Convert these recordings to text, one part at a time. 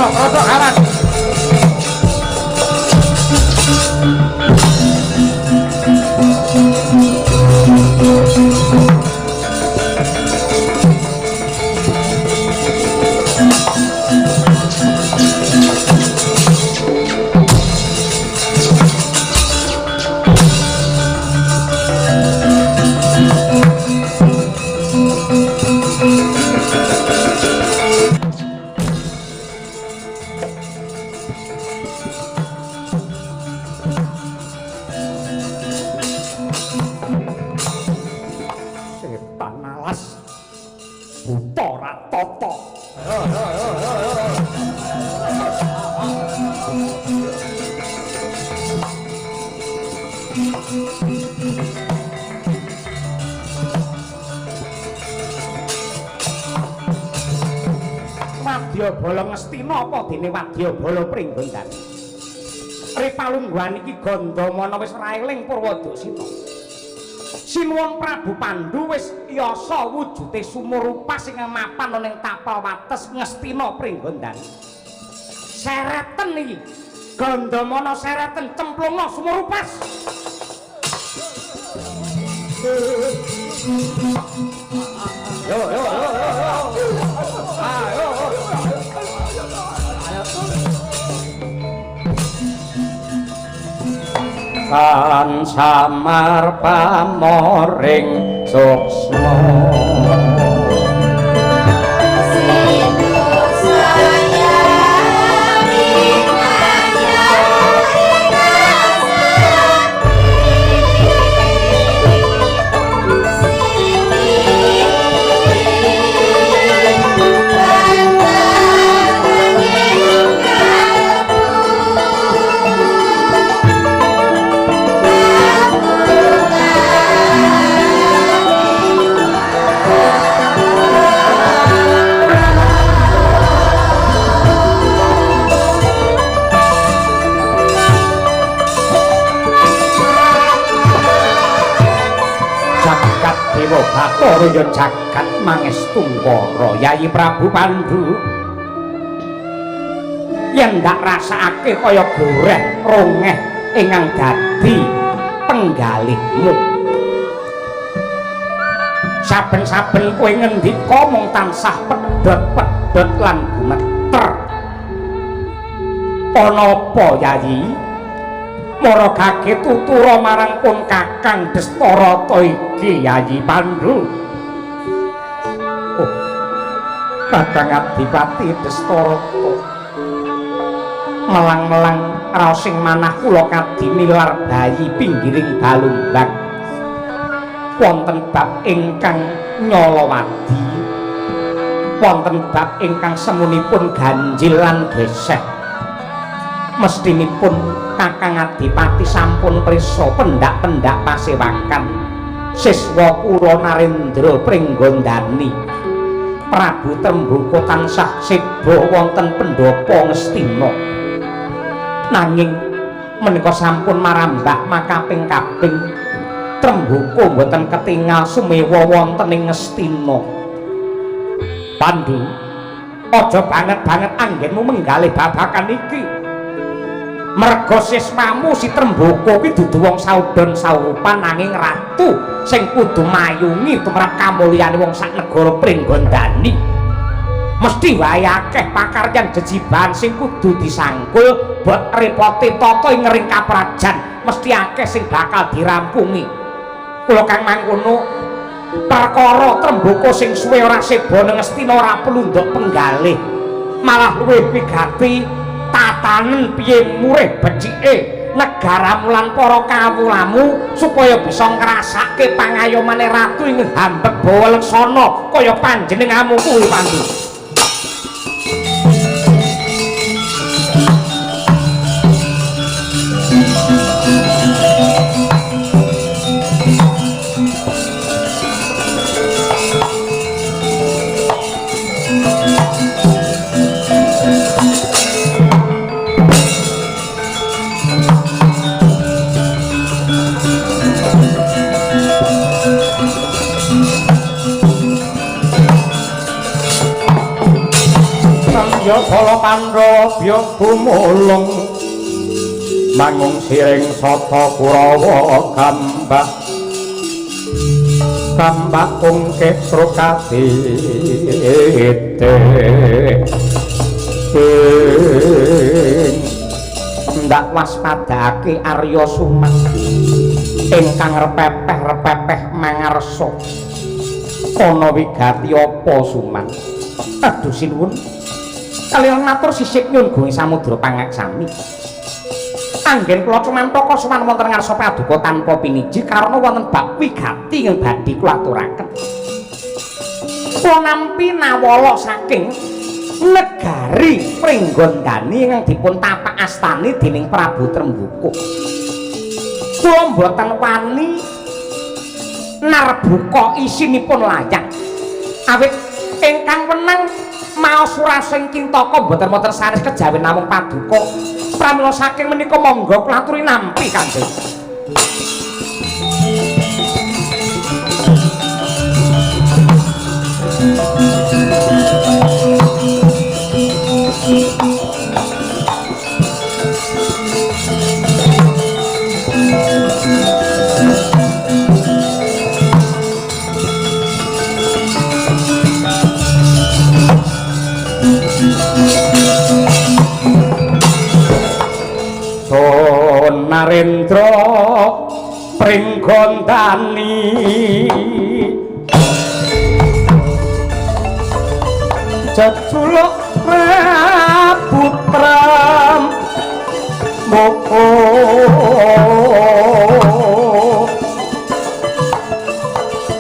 Rodok awas. Setan alas. Buta ra tata. Wadyabala Ngastina apa dene Wadyabala Pringgondani? Ripalungguhan iki Gandamana wis ra eling Purwaduksina. Sinuwun Prabu Pandu wis yasa wujude sumurupa sing mapan ana ing tapel wates Ngastina Pringgondani. Sereten iki. Gandamana sereten cemplunga sumurupas. Yo yo yo yo yo. Ayo. Kan samar pamoring suksma. Jagat Dewa Bathara ya jagat Mangestungkara. Yayi Prabu Pandu yen ndak rasakake kaya goreh rongeh ingkang dadi penggalihmu. Saben-saben kowe ngendika mung tansah pedhot-pedhot lan gumeter. Ana apa Yayi? Mara gage tutura marang pun Kakang Destarata iki Yayi Pandu. Oh, Kakang Adipati Destarata. Melang-melang raosing manah kula kadinilar bayi pinggiring balumbang. Wonten bab ingkang nyalawadi. Wonten bab ingkang semunipun ganjil lan geseh. Mestinipun Kakang Adipati sampun prisa pendak-pendak pasewakan siswa kula Narendra Pringgondani. Prabu Tremboko tansah seba wonten pendhapa Ngastina. Nanging menika sampun marambah makaping-kaping Tremboko mboten ketingal sumewa wonten ing Ngastina. Pandu, aja banget-banget anggenmu menggalih babakan iki. Merga siswamu si Tremboko kuwi dudu wong saudon saurupan nanging ratu sing kudu mayungi tumrap kamulyane wong sak negara Pringgondani. Mesti wae akeh pakaryan jejibahan sing kudu disangkul bot repote tata ing ngering kaprajan, mesti akeh sing bakal dirampungi. Kula kang mangkono perkara Tremboko sing suwe ora seba nang Ngastina ora perlu ndok penggalih. Malah luwih wigati tatanen piye murih becike negaramu lan para kawulamu supaya bisa ngrasake pangayomane ratu ing hambek bawa leksana kaya panjenenganmu kuwi Pandu. Ya bala Pandhawa biya gumulung mangung siring sata Kurawa gambak gambak kungkit srukatite. Ndak waspadake Arya Suman ingkang repepeh-repepeh mangarsa. Ana wigati apa Suman? Aduh sinuwun. Kaliyan matur sisip nyun gunging samudra pangaksami. Anggen kula cumantaka sowan wonten ngarsa paduka tanpa piniji karana wonten bab wigati ingkang badhe kula aturaken. Kula nampi nawala saking negari Pringgondani ingkang dipun tapak astani dening Prabu Tremboko. Kula mboten wani narbuka isinipun layang. Awit ingkang wenang maos surasing cintaka mboten wonten sanes kejawi namung paduka. Pramila saking menika monggo kula aturi nampi Kanjeng. Narendra Pringgondani jejuluk Prabu Tremboko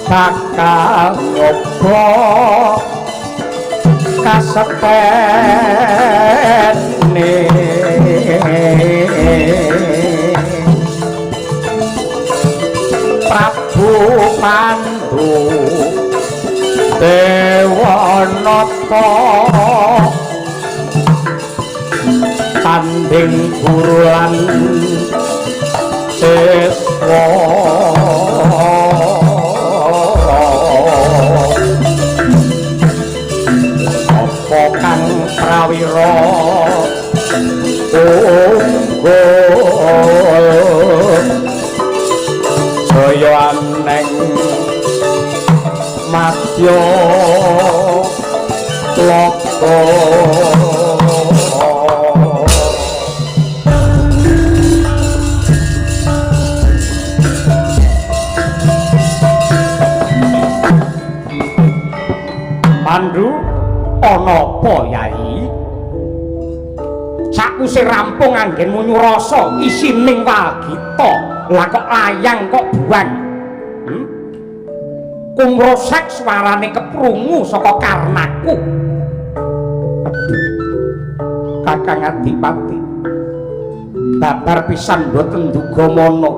bakal nyoba kasetene. Prabu Pandu Dewanata tanding guru lan siswa apa kang prawira unggul jaya aneng madya loka. Pandu ana apa Yai? Sakwise rampung anggenmu nyurasa isining walgita, lah kok layang kok buang. Kumrosek suarane keprungu saka karnaku. Aduh. Kakang Adipati. Babar pisan mboten duga mana.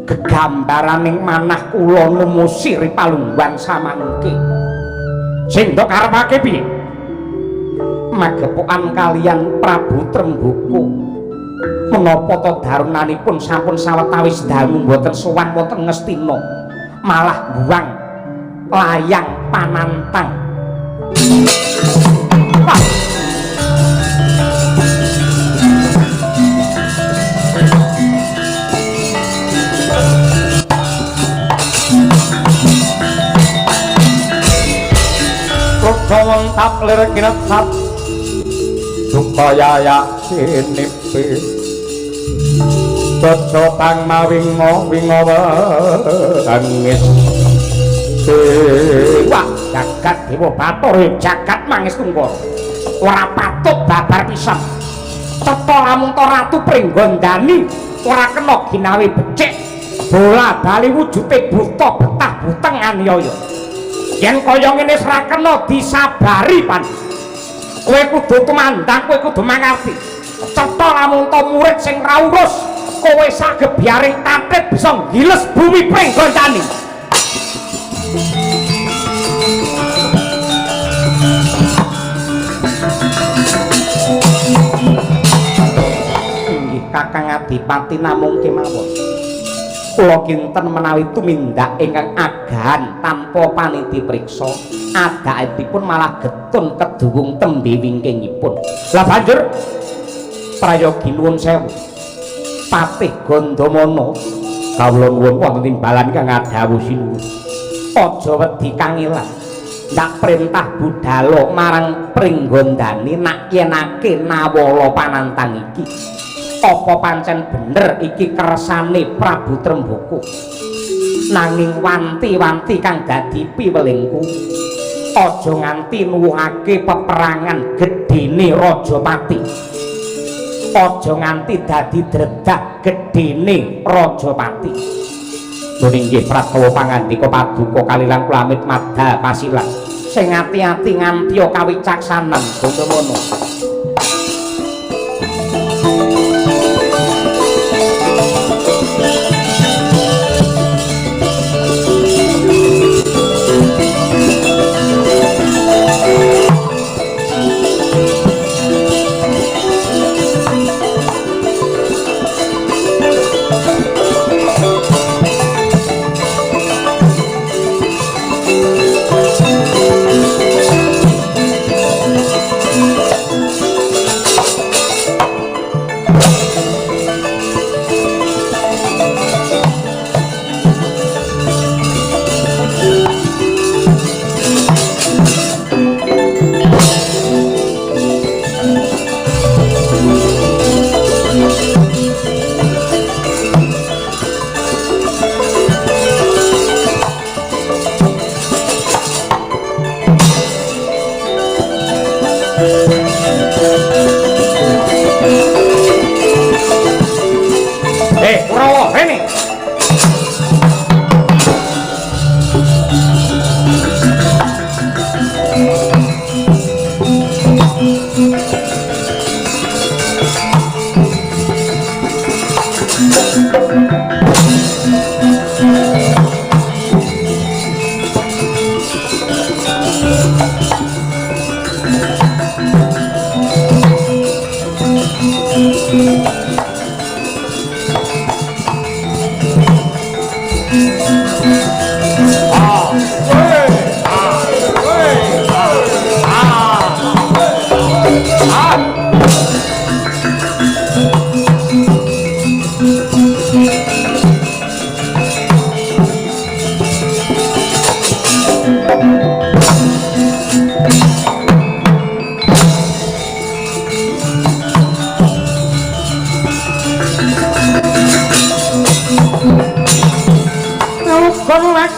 Gegambaraning manah kula numusi ripalungguhan samangke. Sing ndok karepake piye? Magepokan kaliyan Prabu Tremboko. Menapa to darunanipun sampun sawetawis dalu mboten sowan wonten Ngastina, malah buang layang panantang. Wah. Wong taplir kinetap duka yaya sinipi caca kang mawinga winga wangis. Wah, jagat dewa bathara jagat mangestungkara ora patut babar pisan. Cetha lamun ta Ratu Pringgondani ora kena ginawe becik bola bali wujude buta betah buteng aniaya. Yen kaya ngene ora kena disabari, Pan. Kowe kudu tumandang, kowe kudu mangerti. Cetha lamun ta murid sing ra urus, kowe sagebyaring tatit bisa nggiles bumi Pringgondani. Inggih Kakang Adipati namung kemawon. Kula kinten menawi tumindak ingkang agahan tanpa paniti priksa. Adaetipun malah getun keduwung tembe wingkingipun. Lah banjur prayogi nuwun sewu. Patih Gandamana kawula nuwun wonten timbalan kang ngadhawuh sinuwun. Aja wedi kangelan. Ndak perintah budhalo marang Pringgondani nak yenake nawala panantang iki. Apa pancen bener iki kersane Prabu Tremboko? Nanging wanti-wanti kang dadi piwelingku, aja nganti nuwuhake peperangan gedene Rajapati. Aja nganti dadi dredak gedene Rajapati. Nggih inggih pratawa pangandika paduka kalilang kula amit madal pasilan. Sing ati-ati nganti kawicaksanan Gandamana. Kurawa, rene.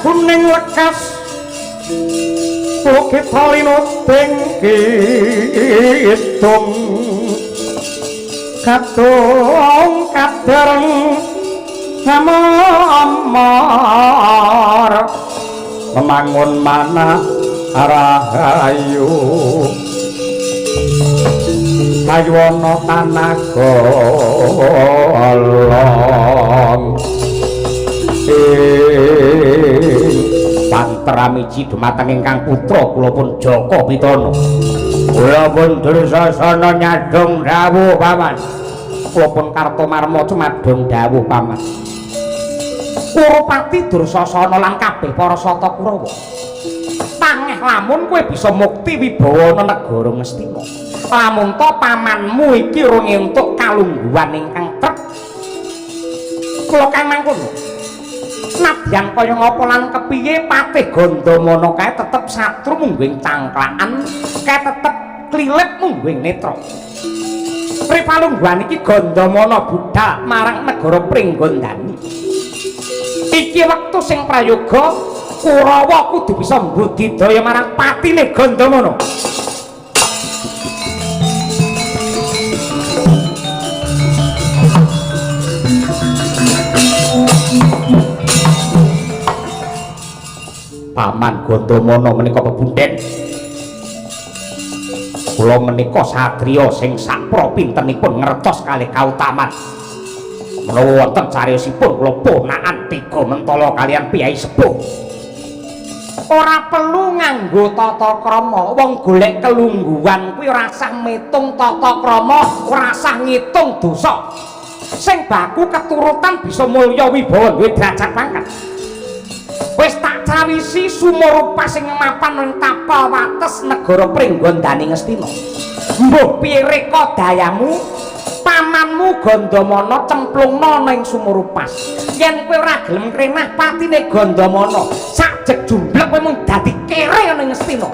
Kuning lekas kita linuting kidung kadung kadereng amor memangun manah rahayu kaywana tanah golong Pantramiji dumateng ingkang putra kula pun Jaka Pitana. Kula pun Dursasana nyadong dawuh paman. Kula pun Kartomarma cumadong dawuh paman. Kurupati Dursasana lan kabeh para sata Kurawa. Pangeh lamun kowe bisa mukti wibawa negara Ngastina. Lamun to pamanmu iki urung entuk kalungguhan ingkang trep. Kula kang mangkono. Nadyan kaya ngapa lan kepiye Patih Gandamana kae tetep satru mungguing cangklakan, kae tetep klilip mungguing netra. Pripalungguhan iki Gandamana budhal marang negara Pringgondani. Iki wektu sing prayoga Kurawa kudu bisa mbudidaya marang patine Gandamana. Paman Gandamana menika pepundhen. Kula menika satriya sing sapra pintenipun ngertos kalih kautaman. Menawa wonten cariyosipun kula ponakan tiga mentala kalian piyai sepuh. Ora perlu nganggo tata krama, wong golek kelungguhan kuwi ora sah metung tata krama, ora sah ngitung dosa. Sing baku keturutan bisa mulya wibawa duwe derajat pangkat. Wis tak Sawisi sumur upas sing mapan ning tapel wates negara Pringgondani Ngastina. Mbuh piye reka dayamu? Pamanmu Gandamana cemplungna ning sumur upas. Yen kowe ora gelem krenah patine Gandamana, sak jek jumblek kowe mung dadi kere ning Ngastina.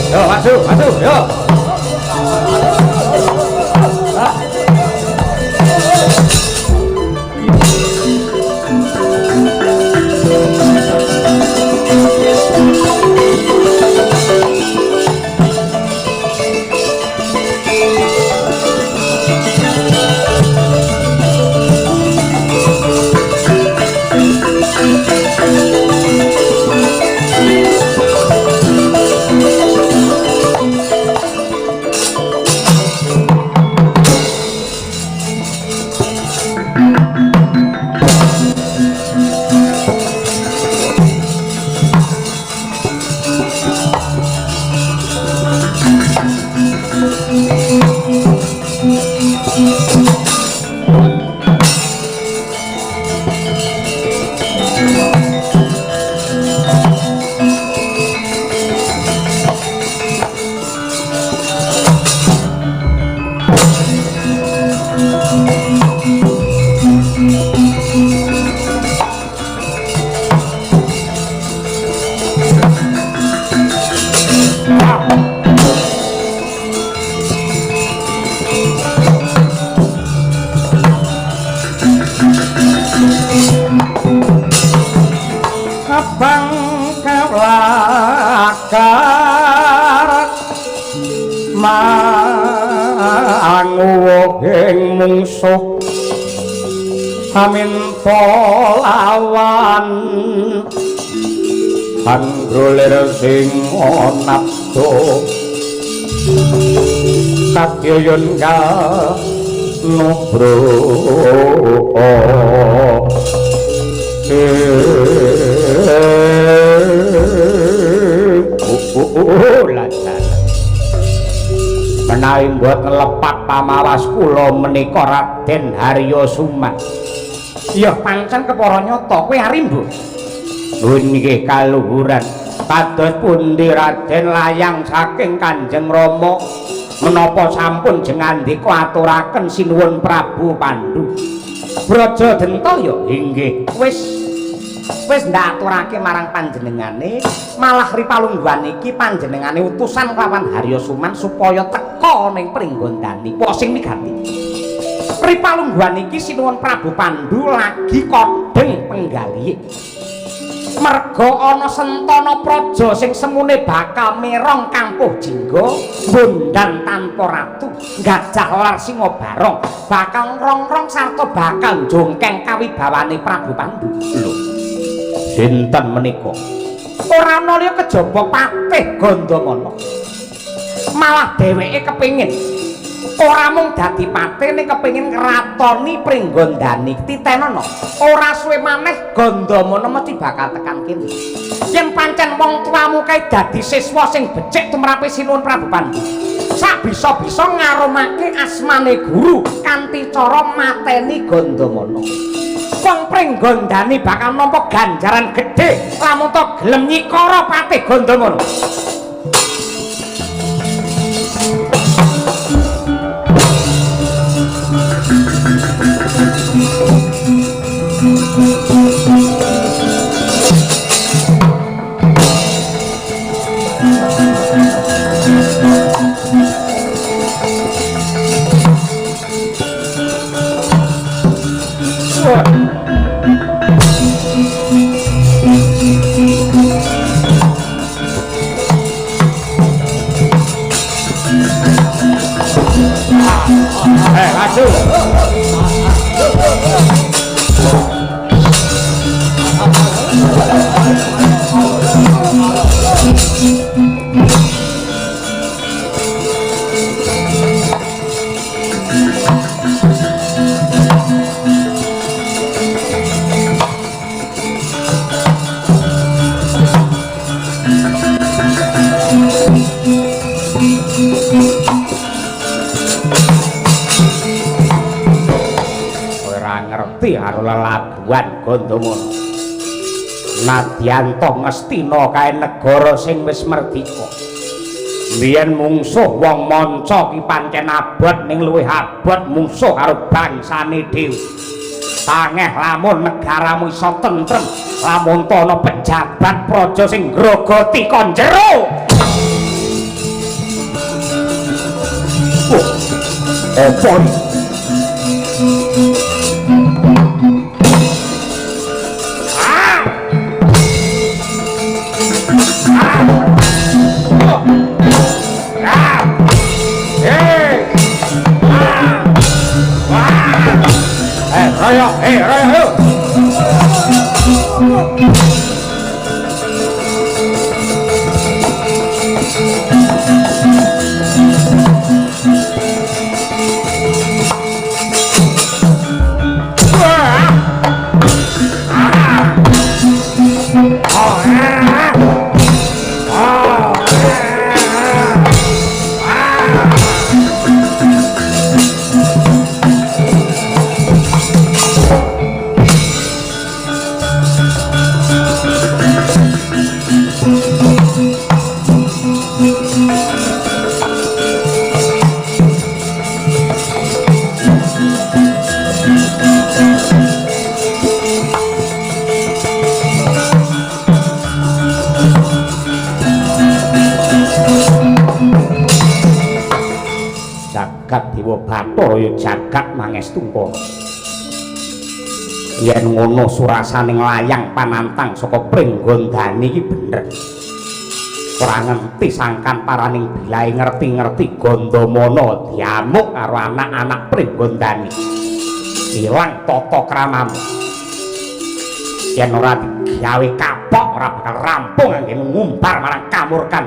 Yo, masuk, masuk, yo. Abang kawlakar manguwuhing mungsuh aminta lawan anggrolir sing nabdo kadyoyon kanubro. Menawi mboten lepat pamawas kula menika Raden Harya Suman. Ya pancen kepara nyata kowe Arimbu. Nuwun nggih kaluhuran. Kados pundi Raden layang saking Kanjeng Rama menapa sampun jengandika aturaken sinuwun Prabu Pandu. Braja Denta ya inggih. Wis ndaturake marang panjenengane, malah ripalungguhan iki panjenengane utusan kelawan Harya Suman supaya teka ning Pringgondani. Apa sing migati? Ripalungguhan iki sinuwun Prabu Pandu lagi kodheng penggalihe. Merga ana sentana praja sing semune bakal merong kampuh jingga, bondan tanpa ratu, gajah lar singa barong, bakal ngrong-ngrong sarta bakal jongkeng kawibawane Prabu Pandu. Lho, sinten menika? Ora ana liya kejaba Patih Gandamana. Malah dheweke kepengin ora mung dadi patih ning kepengin ngratoni Pringgondani. Titenono, ora suwe maneh Gandamana mesti bakal tekan kene. Yen pancen wong tuamu kae dadi siswa sing becik tumrape Sinuwun Prabu Pandu, sak bisa-bisa ngarumake asmane guru kanthi cara mateni Gandamana. Wong Pringgondani bakal nampa ganjaran gedhe lamun ta gelem nyikara Patih Gandamana. Ora ngerti karo lelabuhan Gandamana. Nadyan to Ngastina kae negara sing wis merdika. Biyen mungsuh wong manca ki pancen abot ning luwih abot mungsuh karo bangsane dhewe. Tangeh lamun negaramu iso tentrem, lamun to ana pejabat praja sing ngrogoti kon jero. Oh, apa iki? Raya, raya, ayo. Jagat Dewa Bathara ya jagat mangestungkara. Yen ngono surasaning layang panantang saka Pringgondani iki bener. Ora ngerti sangkan paraning bilahe ngerti-ngerti Gandamana diamuk karo anak-anak Pringgondani. Ilang tata kramamu. Yen ora digawe kapok ora bakal rampung anggene ngumbar marang kamurkan.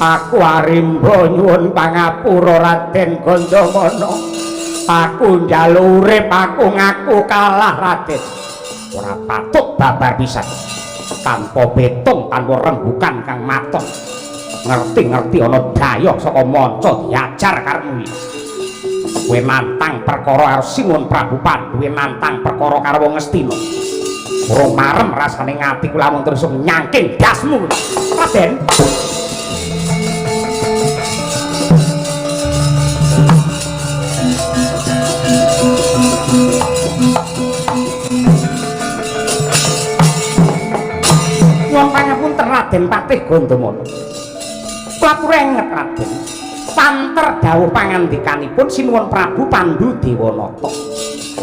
Aku arimba nyuwun pangapura Raden Gandamana. Aku njaluk urip, aku ngaku kalah Raden. Ora patut babar pisan. Tanpa petung, tanpa rembukan kang maton. Ngerti-ngerti ana dayoh saka manca diajar karepmu iki. Kowe nantang perkara karo Sinuwun Prabu Pandu, kowe nantang perkara karo wong Ngastina. Urung marem rasane ngati kula lamun terus nyangking dasmu. Raden. Nyuwun pangapunten Raden Patih Gandamana. Kula pureng Raden. Panter dawuh pangandikanipun Sinuwun Prabu Pandu Dewanata.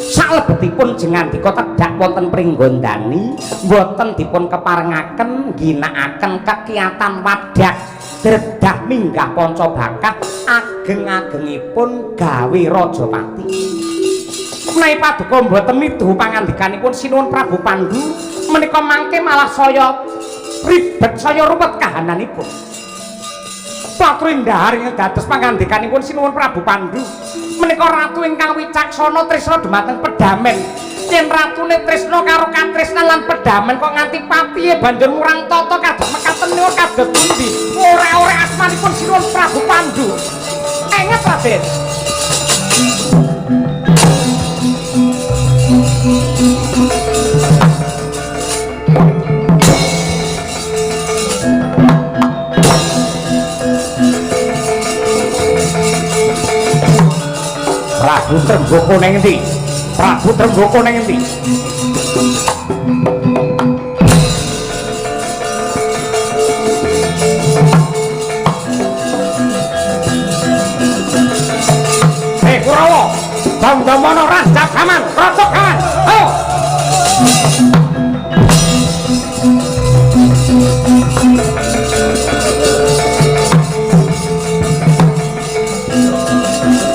Salebetipun jengandika tedhak wonten Pringgondani mboten dipun keparengaken ngginakaken kekiyatan wadah dredah minggah panca bakah ageng-agengipun gawe rajapati. Menawi paduka mboten midhu pangandikanipun Sinuwun Prabu Pandu menika mangke malah saya ribet, saya ruwet kahananipun. Patri ndahar ing dados pangandikanipun Sinuwun Prabu Pandu menika ratu ingkang wicaksana tresna dumateng pedamen. Yen ratune tresna karo katresnan lan pedamen kok nganti patihe banjur ngurang tata kados mekaten niku kados pundi? Ora-ora asmanipun Sinuwun Prabu Pandu. Enget Raden. Prabu Tremboko ning endi? Prabu Tremboko ning endi? Hei Kurawa, Gandamana rancap kaman, rocok kaman. Ayo.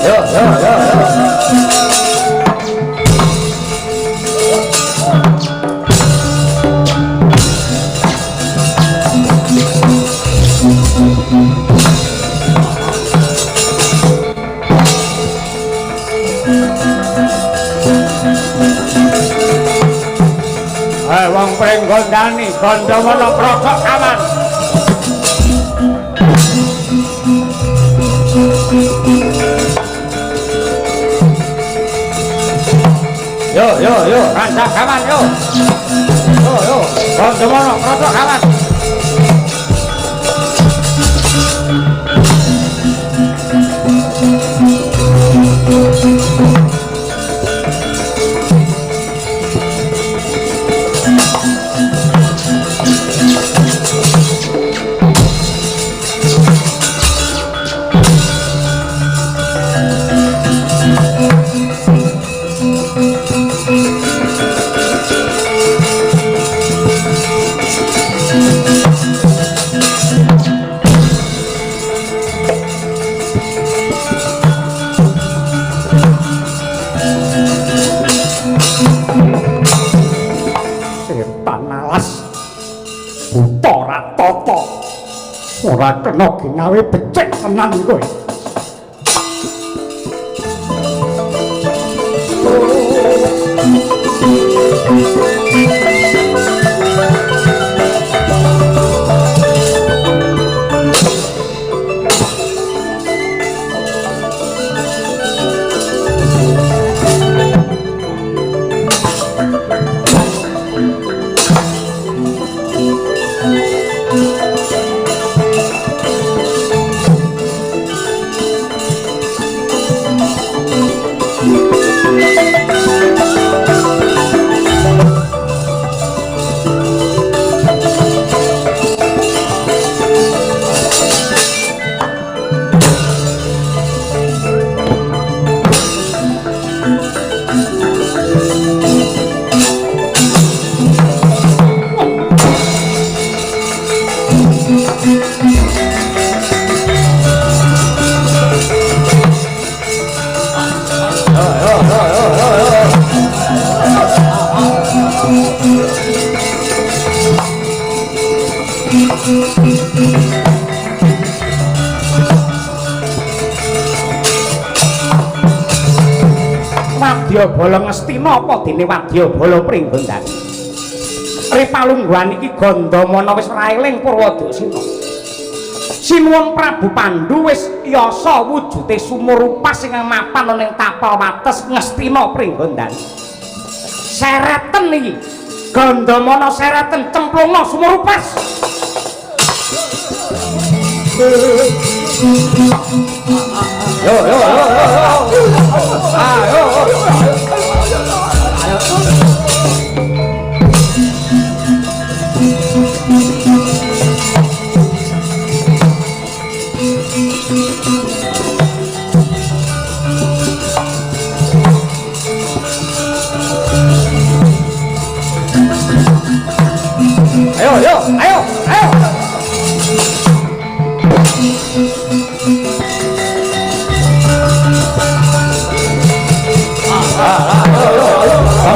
Yo, yo, yo, yo. Eh, wong Pringgondani, Gandamana prokok kaman. Yo, yo, yo, rancak kaman yo. Yo, yo, Gandamana prokok kaman. Setan alas buta ratata ora kena ginawe becik tenan kowe. Wadyabala Ngastina apa dene Wadyabala Pringgondani? Ripalungguhan iki Gandamana wis ora eling Purwaduksina. Sinuwun Prabu Pandu wis yasa wujude sumur upas ingkang mapan ana ing tapel wates Ngastina Pringgondani. Sereten iki. Gandamana sereten cemplungna sumur upas. Yo yo yo yo. Ayo. Ayo yo, ayo, ayo.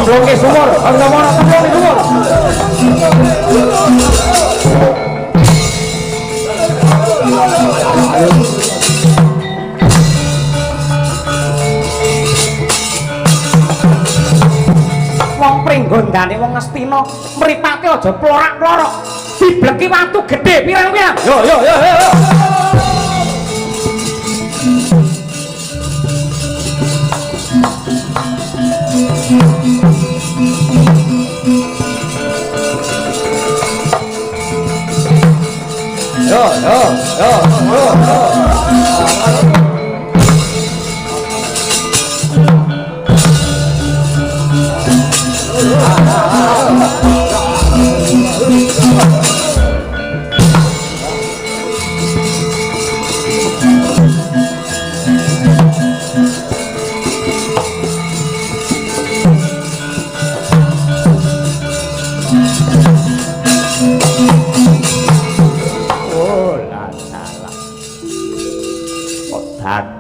Cemplungke sumur, Gandamana cemplungke sumur. Wong Pringgondane wong Ngastina mripate aja plorak-plorok. Dibleki watu gedhe pirang-pirang. Yo yo yo yo. Yo yo yo yo.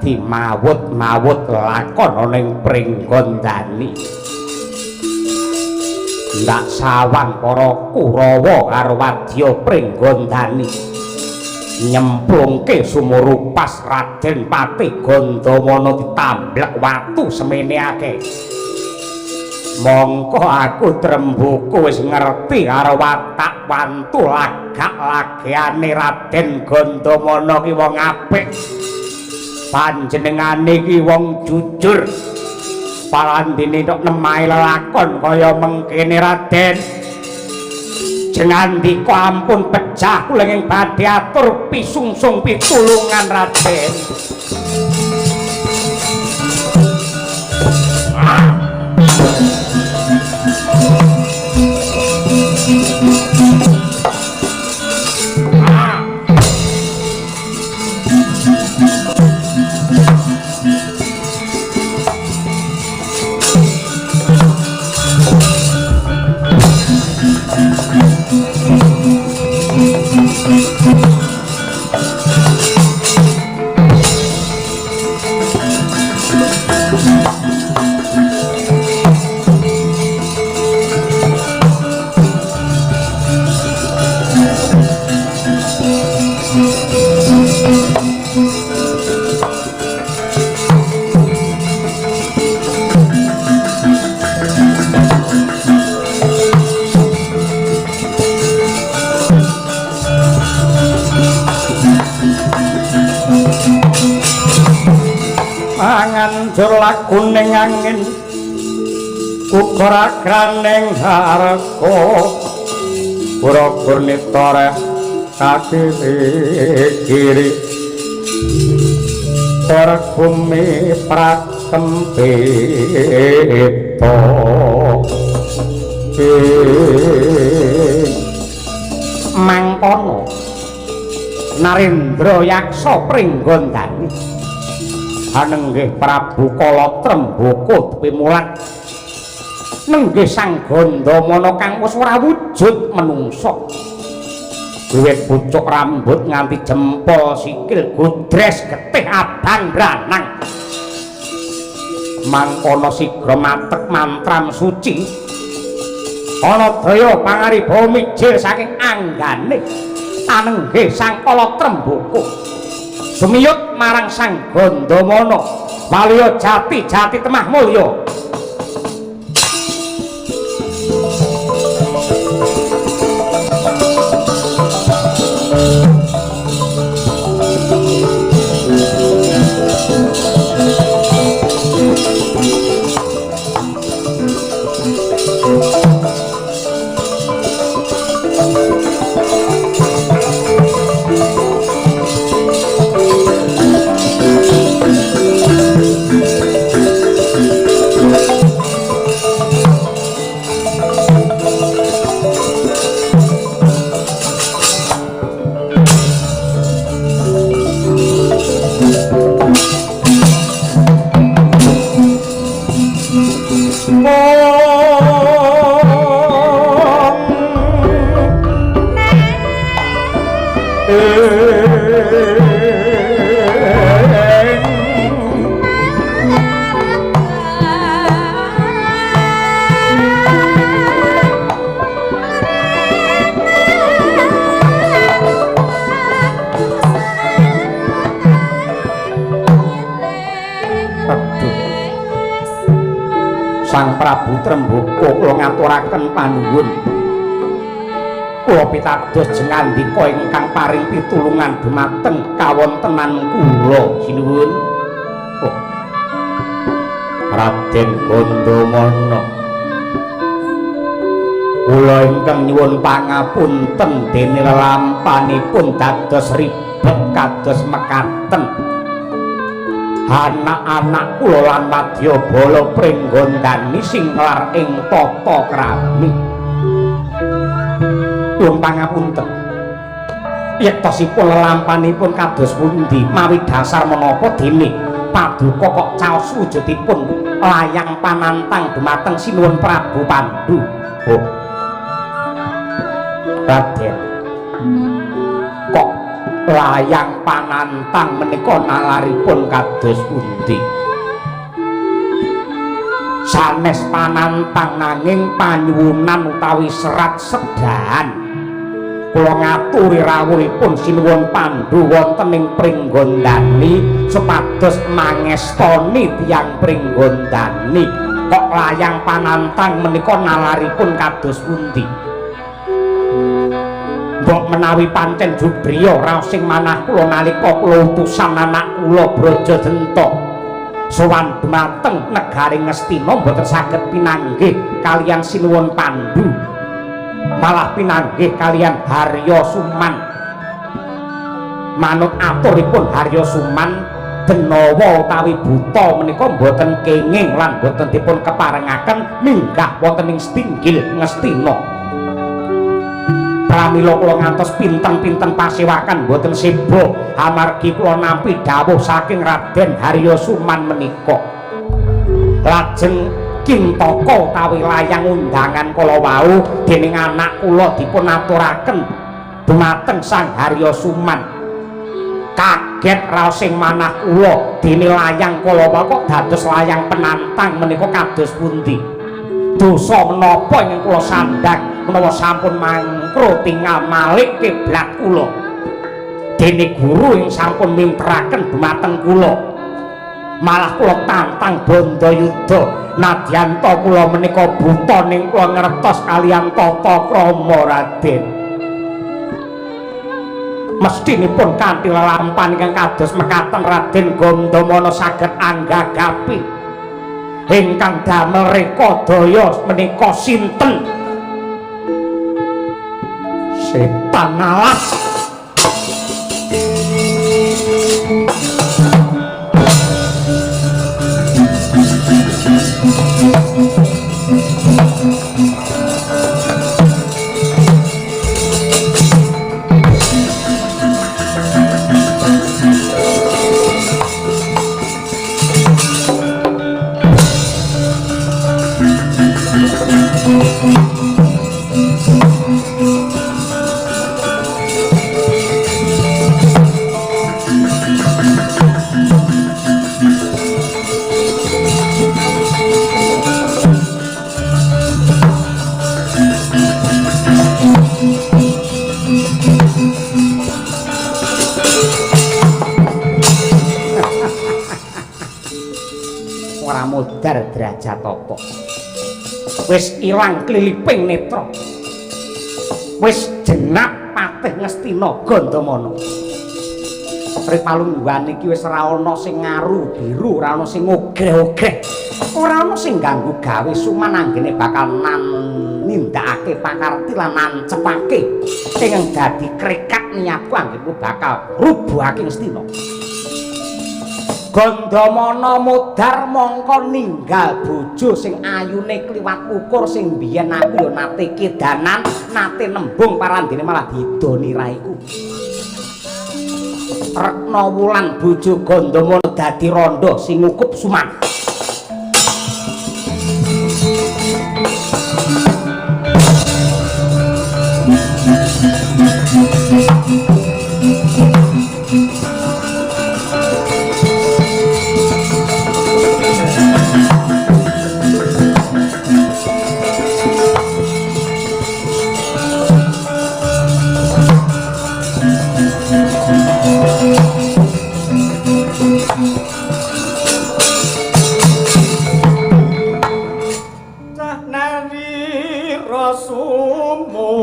dadi mawut-mawut lakon ana ing Pringgondani. Ndak sawang para Kurawa karo wadya Pringgondani nyemplungke sumur upas Raden Patih Gandamana ditamblek watu semene akeh. Mongko aku Tremboko wis ngerti karo watak wantu lagak lageane Raden Gandamana ki wong apik. Panjenengane ki wong jujur. Parandene tok nemahi lelakon kaya mengkene Raden. Jengandika ampun pecah kula ing badhe atur pisungsung pitulungan Raden. Anganjur lakuning angin uga agraning harga pura gurnita kaki kiri para bumi prakempita. Mangkono Narendra Yaksa Pringgondani anenggih Prabu Kala Tremboko pimulat nenggih Sang Gandamana kang wis ora wujud menungsa, wiwit pucuk rambut nganti jempol sikil godres getih abang branang. Mangkono sigra matek mantram suci ana daya pangaribawa mijil saking anggane anenggih Sang Kala Tremboko sumiyut marang Sang Gandamana waluya jati jati temah mulya. Sang Prabu Tremboko kula ngaturaken panuwun. Kula pitados jengandika ingkang paring pitulungan dumateng kawontenan kula sinuwun. Oh. Raden Gandamana, kula ingkang nyuwun pangapunten dene lelampanipun dados ribet kados mekaten. Anak-anak kula lan wadyabala Pringgondani singlar ing tata krami. Nyuwun pangapunten. Yektosipun lelampanipun kados pundi mawi dasar menapa dene paduka kok caos wujudipun layang panantang dumateng Sinuwun Prabu Pandu. Oh. Raden, kok Layang panantang menika nalaripun kados pundi? Sanes panantang nanging panyuwunan utawi serat sedahan. Kula ngaturi rawuhipun Sinuwun Pandhu wonten ing Pringgondani supados mangestoni tiyang Pringgondani. Kok layang panantang menika nalaripun kados pundi? Mbok menawi pancen jubriya raos sing manah kula nalika kula utusan anak kula Brajadenta sowan dumateng negari Ngastina mboten saged pinanggih kaliyan Sinuwun Pandhu, malah pinanggih kaliyan Harya Suman. Manut aturipun Harya Suman, denawa utawi buta menika mboten kenging lan mboten dipun keparengaken minggah wonten ing Stinggil Ngastina. Pramila kula ngantos pinten-pinten pasewakan mboten seba amargi kula nampi dawuh saking Raden Harya Suman menika. Lajeng kintaka utawi layang undangan kala wau dening anak kula dipun aturaken dumateng Sang Harya Suman. Kaget raos sing manah kula dene layang kala wau kok dados layang penantang menika kados pundi? Dosa menapa ingkang kula sandhang menawa sampun mangkro tinggal malik kiblat kula dene guru ing sampun minteraken dumateng kula, malah kula tantang Bandayuda nadyanta kula menika buta ning kula ngertos kaliyan tata krama Raden. Mestinipun kanthi lelampahan ingkang kados mekaten Raden Gandamana saged anggagapi ingkang damel rekadaya menika sinten? Setan alas. Ora modar derajat apa, wis ilang kliliping netra, wis jenap patih Ngastina Gandamana. Pripalungguhan iki wis ora ana sing ngaru biru, ora ana sing ogreh-ogreh, ora ana sing ganggu gawe Suman anggene bakal nindakake pakarti lan nancepake ingkang dadi krekat niatku anggenku bakal rubuhake Ngastina. Gandamana modar mongko ninggal bojo sing ayune kliwat ukur sing biyen aku ya nate kedanan, nate nembung parandene malah didoni raiku. Rekna Wulan bojo Gandamana dadi randha sing ngukup Suman. Cah nari rasumono.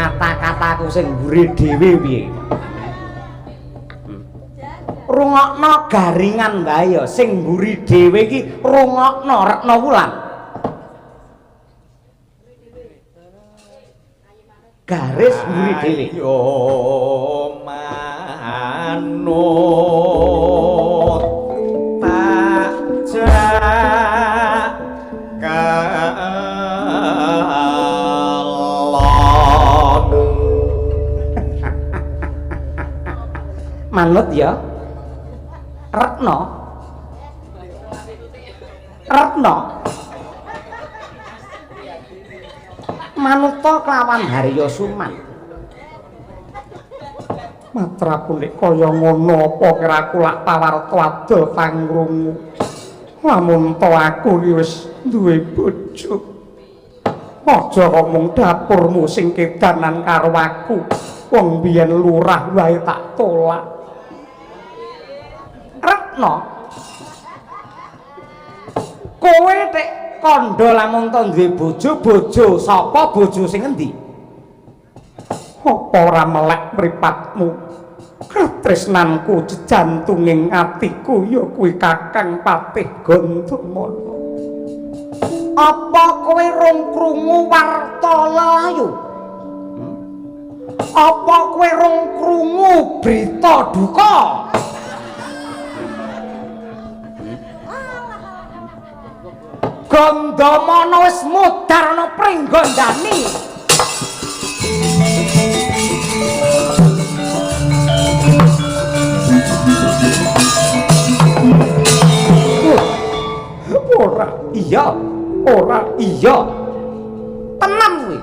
Kata-kataku sing mburi dhewe piye? Rungokno garingan wae ya, sing mburi dhewe iki rungokno Retno Wulan. Garis mburi dhewe. Ayo manut tak jak kalon. Manut ya. Retno. Retno. Manuta kelawan Harya Suman. Matraku nek kaya ngono apa kira aku lak pawarta adol pangrungu. Lamun to aku iki wis duwe bojo. Aja kok mung dapurmu sing kedanan karo aku. Wong biyen lurah wae tak tolak. Retno. Kowe tek kandha lamun to duwe bojo, bojo sapa, bojo sing endi? Apa ora melek mripatmu? Katresnanku jejantunging atiku ya kuwi Kakang Patih Gandamana. Apa kowe rong krungu warta lelayu? Apa kowe rong krungu berita duka? Gandamana wis mudhar ana Pringgondani. Ora, iya, ora, iya. Tenan kuwi.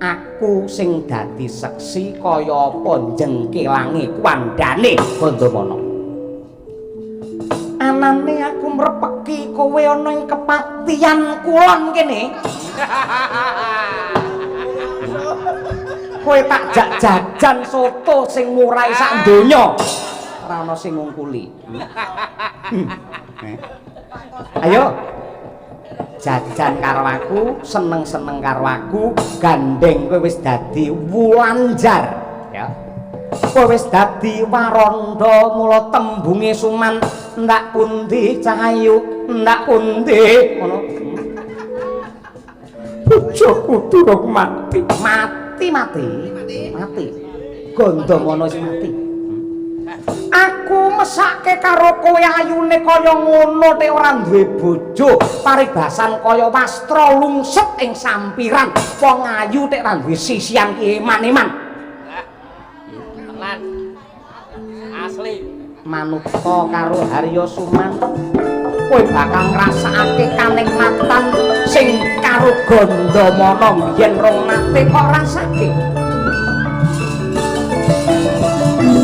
Aku sing dadi seksi kaya apa jengkelange kuwandane Gandamana. Anane aku mrepeki kowe ana ing kepatian kulon kene. Kowe tak jak jajan soto sing murah sak donya. Ora ana sing ngungkuli. Ayo jajan karo aku, seneng-seneng karo aku, gandeng kowe wis dadi wulanjar ya. Kowe wis dadi waranda mula tembunge Suman ndak pundi cahayu, ndak pundi ngono. Bojoku durung mati. Mati mati. Mati. Gandamana wis mati. Aku mesake karo kowe ayune kaya ngono nek ora duwe bojo, paribasan kaya wastra lungset ing sampiran. Wong ayu nek ora duwe sisian ki eman-eman. Tenan. Asli. Manuta karo Harya Suman, kowe bakal ngrasakake kanikmatan sing karo Gandamana biyen rong nate kok rasake.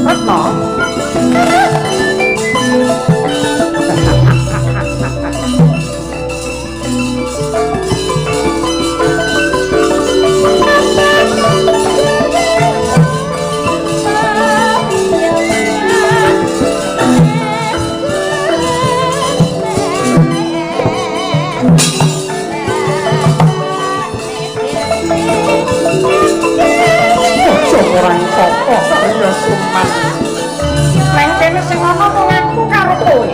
Retno. Aja ora apa Harya Suman. Neng kene sing ana mung aku karo kowe.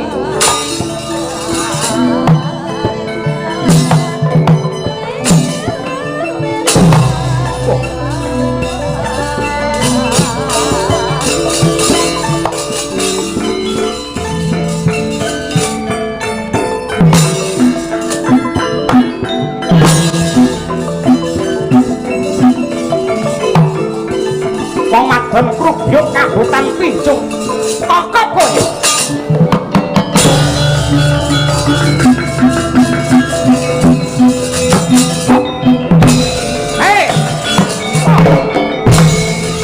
Wong wadon krubyuk kabutan pincung. Tokok kowe. Hei.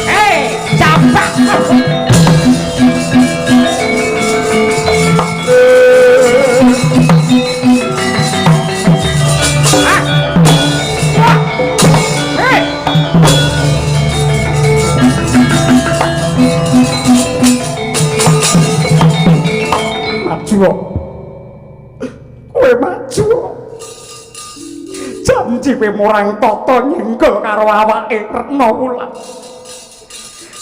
Hei, cabak. Ah. Wah. Hei. Maju. Kowe maju. Jantung benci kowe murang tata nyenggol karo awake Retna Wulan.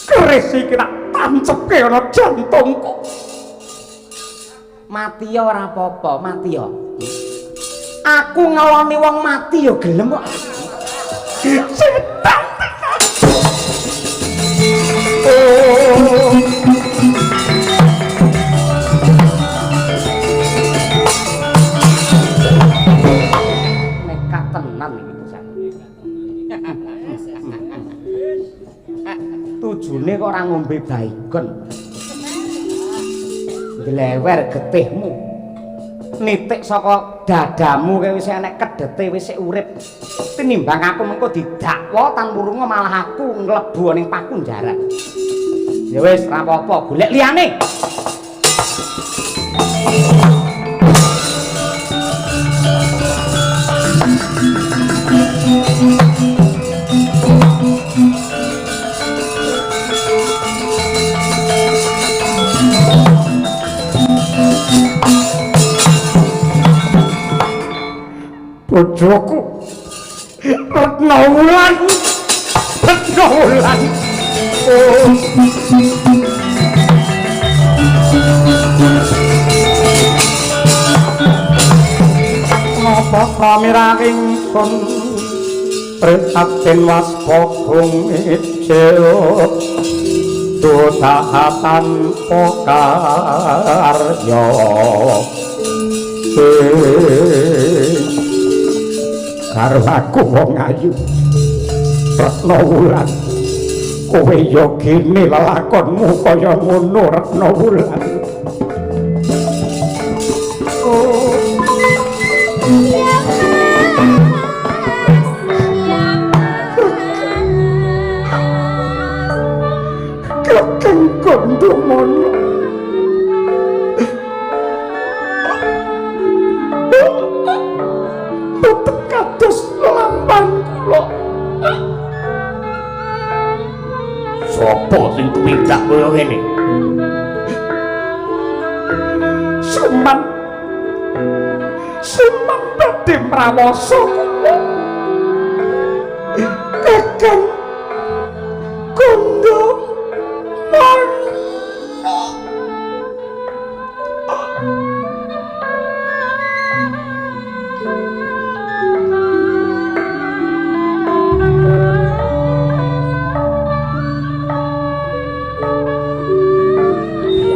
Keris iki tak tancepke ana jantungku. Mati ya ora apa-apa, mati ya. Aku ngeloni wong mati ya gelem kok. Setan tenan. Oh. Nekat tenan iki pisan. Tujune kok ora ngombe baygon. Dlewer getihmu. Nitik saka dadamu kowe wis enek kedhete wis urip. Tinimbang aku mengko didakwa tan wurunga malah aku mlebu ning pakunjaran. Ya wis ora apa-apa, golek liyane. Bojoku Retna Wulan, Retna Wulan. Oh. Napa kamirang ingsun prihatin waspagung ijil dosahatan pokarya. Karo aku wong ayu Retna Wulan, kowe ya gene lelakonmu kaya ngono Retna Wulan. Oh. Kakang Gondomono, boten kados lampang kula. Sopo sing tumindak kaya ngene? Suman, Suman badhe mrawasa kula. Kakang Gondomono.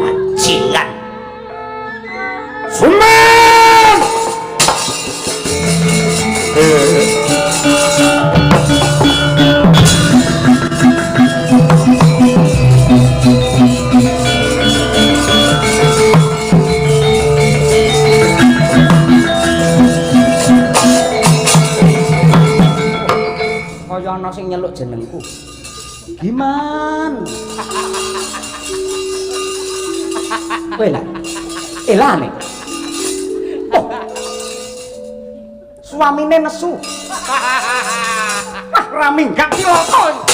Bajingan. Suman! Kaya ana sing nyeluk jenengku. Giman. Kowe lah. Elane. Oh. Suamine nesu. Wah, ora minggat cilaka.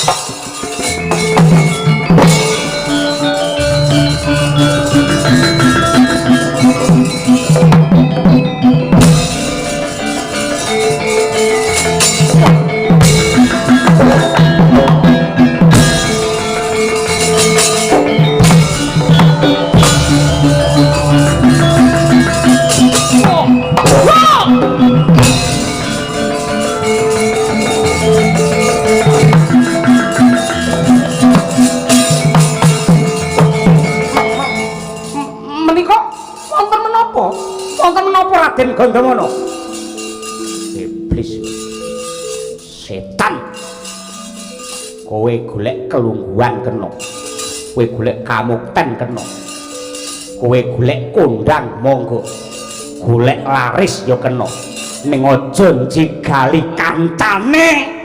Menika wonten menapa? Wonten menapa Raden Gandamana? Iblis. Setan. Kowe golek kelungguhan kena. Kowe golek kamukten kena. Kowe golek kondang monggo. Golek laris ya kena. Ning aja njigali kancane.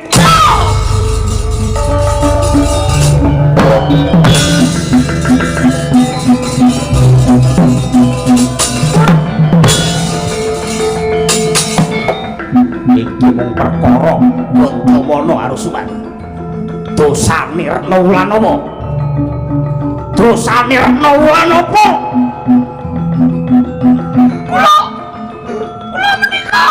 Iki mung perkara Gandamana karo Suman. Dosane Retna Wulan apa? Dosane Retna Wulan apa? Kula menika.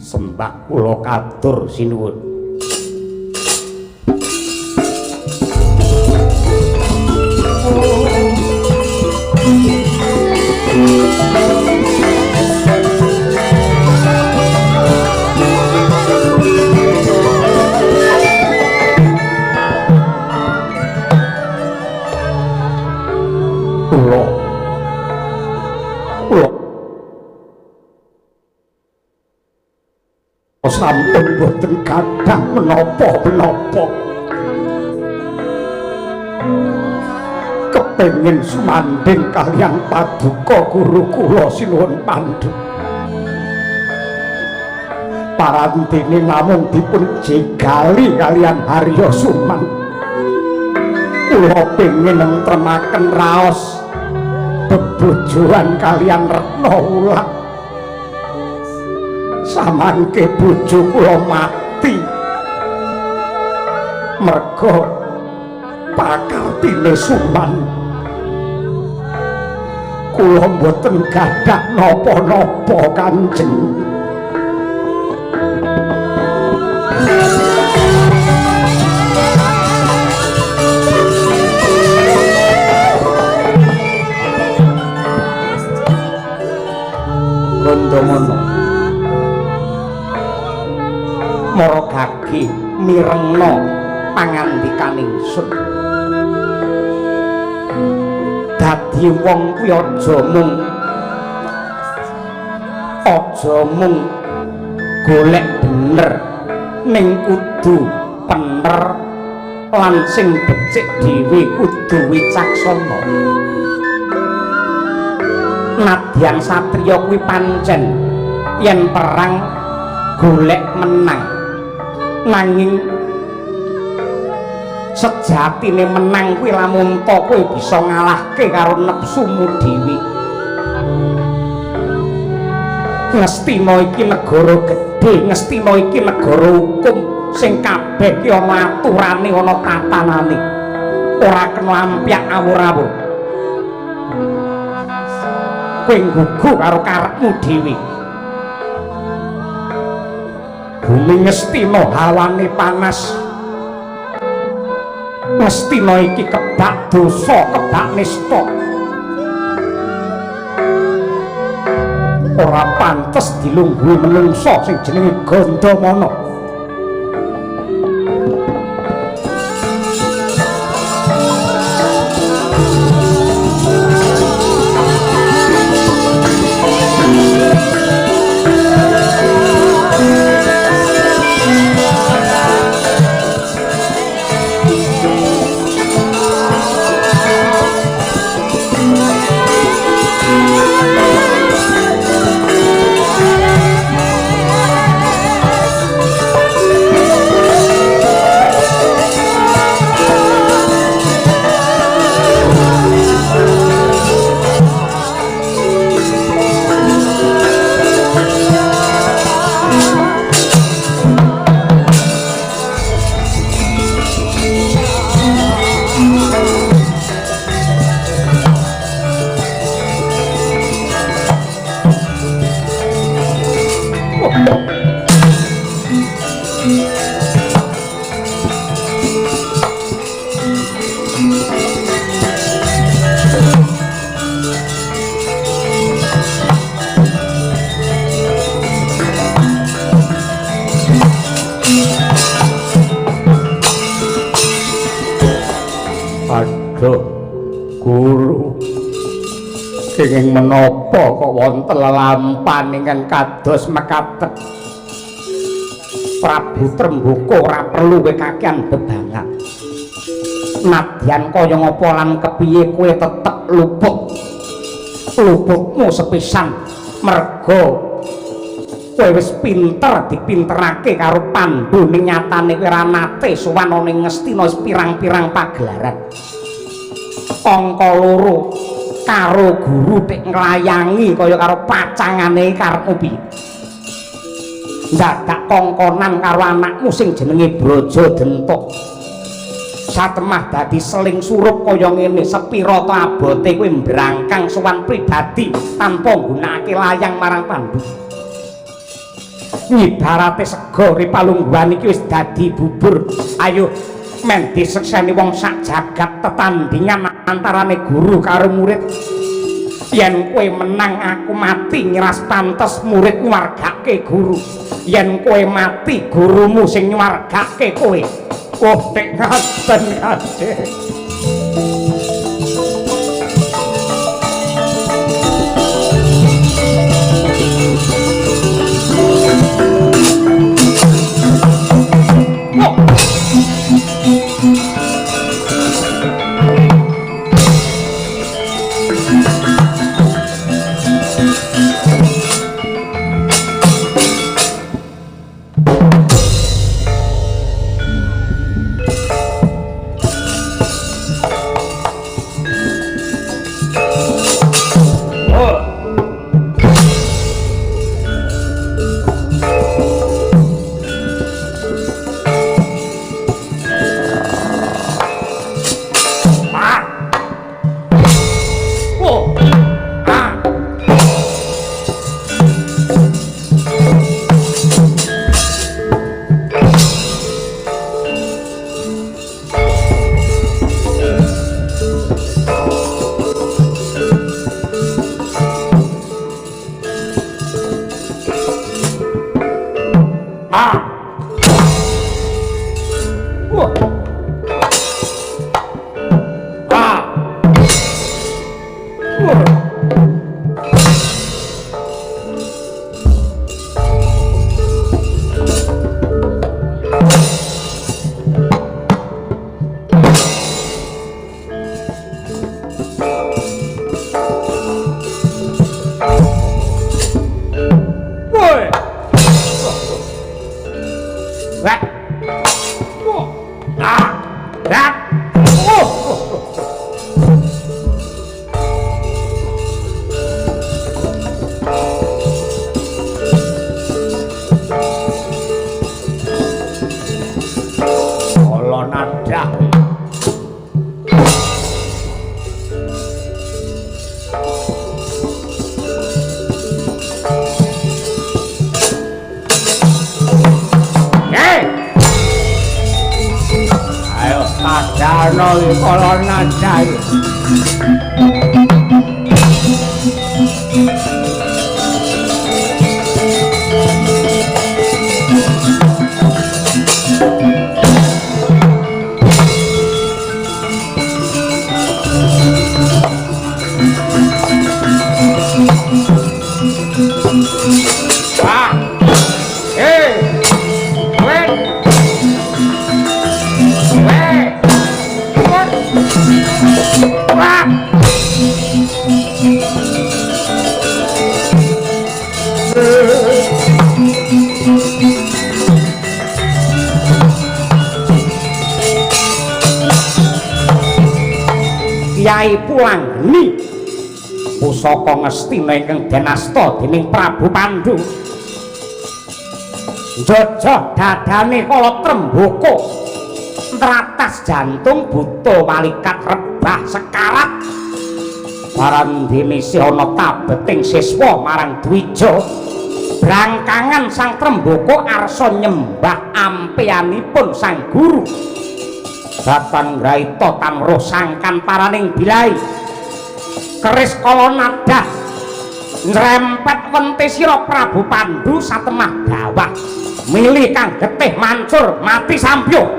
Sembah kula katur sinuwun. Kula kula sampun boten gadah menapa-menapa, kepengin sumandhing kaliyan paduka guru kula sinuwun Pandhu. Parantine namung dipun jegali kaliyan Harya Suman. Kula pengin nentremaken raos bebojoan kaliyan Retna Wulan. Samangke bojo kula mati merga pakartine Suman. Kula mboten gadah napa-napa Kanjeng. Gondomono mara gage mirengna pangandikan ingsun. Dadi wong kuwi aja mung golek bener, ning kudu pener lan sing becik dhewe kudu wicaksana. Nadyan satriya kuwi pancen yen perang golek menang, nanging sejatine menang kuwi lamun ta kowe bisa ngalahke karo nepsumu dhewe. Ngastina iki negara gedhe, Ngastina iki negara hukum sing kabeh ki ana aturane, ana tatanane. Ora kena ampyak awur-awur. Kowe nggugu karo karepmu dhewe. Bumi Ngastina hawane panas. Ngastina iki kebak dosa, kebak nista. Ora pantes dilungguhi menungsa sing jenenge Gandamana. Guru, kenging menapa kok wonten lelampahan ingkang kados mekaten? Prabu Tremboko, ora perlu kowe kakean bebangan. Nadyan kaya ngapa lan kepiye kowe tetep luput. Luputmu sepisan merga kowe wis pinter dipinterake karo Pandhu, ning nyatane kowe ora nate sowan ana ing Ngastina wis pirang-pirang pagelaran. Angka loro karo guru tek nglayangi kaya karo pacangane karepmu piye? Dadak kongkonan karo anakmu sing jenenge Braja Dentuk. Satemah dadi seling surup kaya ngene, sepira ta abote kowe mbrangkang sowan pribadi tanpa nggunakake layang marang Pandhu. Ibarate sega ripalungguhan iki wis dadi bubur. Ayo men disekseni wong sak jagat tetandingan antarane guru karo murid. Yen kowe menang aku mati, ngiras pantes murid nyuwargake guru. Yen kowe mati gurumu sing nyuwargake kowe. Oh, nek ngaten kabeh. Kyai Pulanggeni pusaka Ngastina ingkang denasta dening Prabu Pandhu. Njojah dadane kala Tremboko, ntratas jantung buta walikat rebah sekarat. Barandene isih ana tabeting siswa marang Dwija. Brangkangan Sang Tremboko arsa nyembah ampeanipun sang guru. Batang graita tamruh sangkan paraning bilai. Keris kala nadah nrempet wente sira Prabu Pandhu satemah dawah. Mili kang getih mancur mati sampyuh.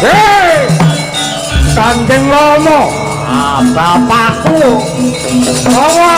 Hei! Kanjeng Rama. Ah, bapakku. Rama.